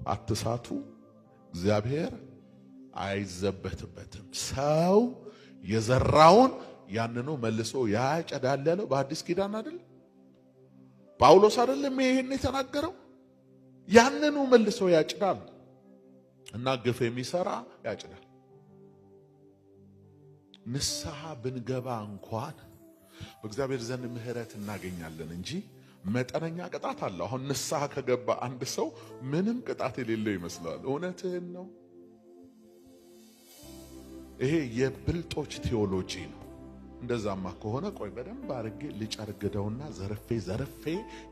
አትሳቱ፣ እግዚአብሔር አይዘበትበትም። ሰው የዘራውን ያንኑ መልሶ ያጭዳል ያለው በአዲስ ኪዳን አይደል? ጳውሎስ አይደለም ይሄን የተናገረው? ያንኑ መልሶ ያጭዳል እና ግፍ የሚሰራ ያጭዳል። ንስሐ ብንገባ እንኳን በእግዚአብሔር ዘንድ ምሕረት እናገኛለን እንጂ መጠነኛ ቅጣት አለው። አሁን ንስሐ ከገባ አንድ ሰው ምንም ቅጣት የሌለው ይመስለዋል። እውነትህን ነው። ይሄ የብልጦች ቴዎሎጂ ነው። እንደዛማ ከሆነ ቆይ በደንብ አድርጌ ልጨርግደውና ዘርፌ ዘርፌ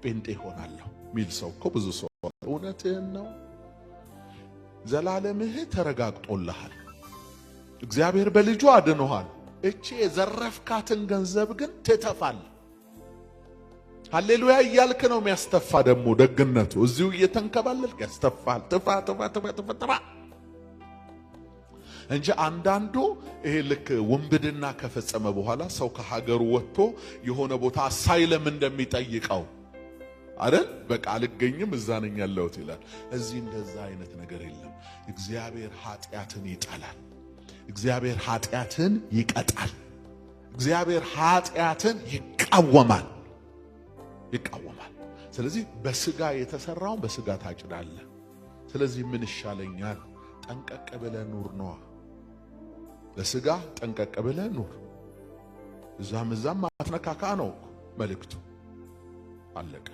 ጴንጤ ሆናለሁ ሚል ሰው እኮ ብዙ ሰው። እውነትህን ነው። ዘላለምህ ተረጋግጦልሃል። እግዚአብሔር በልጁ አድኖሃል። እቺ የዘረፍካትን ገንዘብ ግን ትተፋል። ሃሌሉያ እያልክ ነው የሚያስተፋ። ደግሞ ደግነቱ እዚሁ እየተንከባለልክ ያስተፋል። ትፋ ትፋ ትፋ ትፋ ትፋ እንጂ አንዳንዱ ይሄ ልክ ውንብድና ከፈጸመ በኋላ ሰው ከሀገሩ ወጥቶ የሆነ ቦታ asylum እንደሚጠይቀው አይደል? በቃ አልገኝም እዛ ነኝ ያለሁት ይላል። እዚህ እንደዛ አይነት ነገር የለም። እግዚአብሔር ኃጢአትን ይጠላል። እግዚአብሔር ኃጢአትን ይቀጣል። እግዚአብሔር ኃጢአትን ይቃወማል ይቃወማል። ስለዚህ በስጋ የተሰራውን በስጋ ታጭዳለህ። ስለዚህ ምን ይሻለኛል? ጠንቀቅ ብለህ ኑር ነዋ። ለስጋ ጠንቀቅ ብለህ ኑር። እዛም እዛም አትነካካ ነው መልእክቱ። አለቀ።